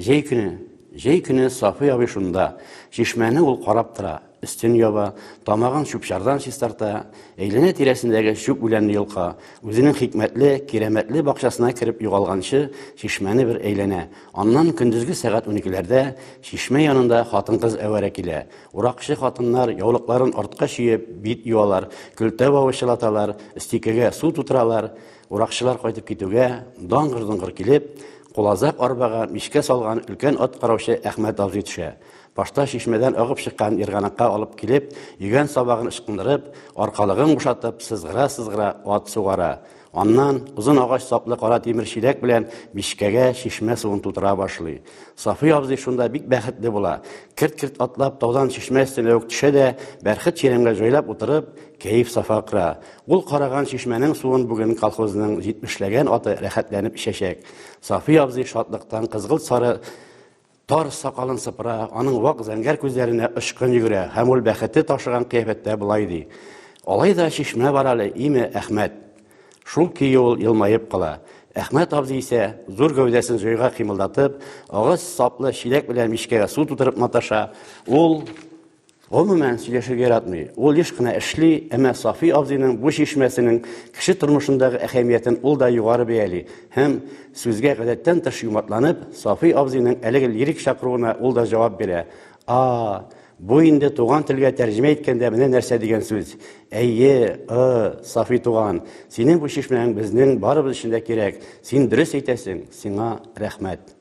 Җәй көне, җәй көне Сафый абый шунда. Чишмәне ул карап тора, өстен яба, тамагын чүп-чардан чистарта, әйләнә-тирәсендәге чүп үләнне йолка, үзенең хикмәтле, кирәмәтле бакчасына кереп югалганчы чишмәне бер әйләнә. Аннан көндезге сәгать уникеләрдә чишмә янында хатын-кыз әвәрә килә. Уракчы хатыннар яулыкларын артка чөеп бит юалар, көлтә бавы чылаталар, өстикәгә су тутыралар. Уракчылар кайтып китүгә, даңгыр-доңгыр килеп, кулазак арбага мичкә салган өлкән ат караучы Әхмәт абзый төшә. Башта чишмәдән агып чыккан ерганакка алып килеп, йөгән сабагын ычкындырып, аркалыгын бушатып, сызгыра-сызгыра ат сугара. Аннан озын агач саплы кара тимер чиләк белән мичкәгә чишмә суын тутыра башлый. Сафый абзый шунда бик бәхетле була. Керт-керт атлап таудан чишмә өстенә үк төшә дә, бәрхет чирәмгә җайлап утырып, кәеф-сафа кора. Ул караган чишмәнең суын бүген колхозның җитмешләгән аты рәхәтләнеп эчәчәк. Сафый абзый шатлыктан кызгылт сары тар сакалын сыпыра, аның вак зәңгәр күзләренә очкын йөгерә һәм ул бәхете ташыган кыяфәттә болай ди. Алай да чишмә бар әле, име, Әхмәт? Шул көе ул елмаеп кала. Әхмәт абзый исә, зур гәүдәсен җайга кыймылдатып, агач саплы чиләк белән мичкәгә су тутырып маташа. Ул Гомумән, сөйләшергә яратмый. Ул еш кына эшли, әмма Сафи абзыйның бу чишмәсенең кеше тормышындагы әһәмиятен ул да югары бәяли һәм, сүзгә гадәттән тыш юмартланып, Сафи абзыйның әлеге лирик чакыруына ул да җавап бирә. А, бу инде туган телгә тәрҗемә иткәндә менә нәрсә дигән сүз. Әйе, ы, Сафи туган, синең бу чишмәң безнең барыбыз өчен дә кирәк. Син дөрес әйтәсең, сиңа рәхмәт.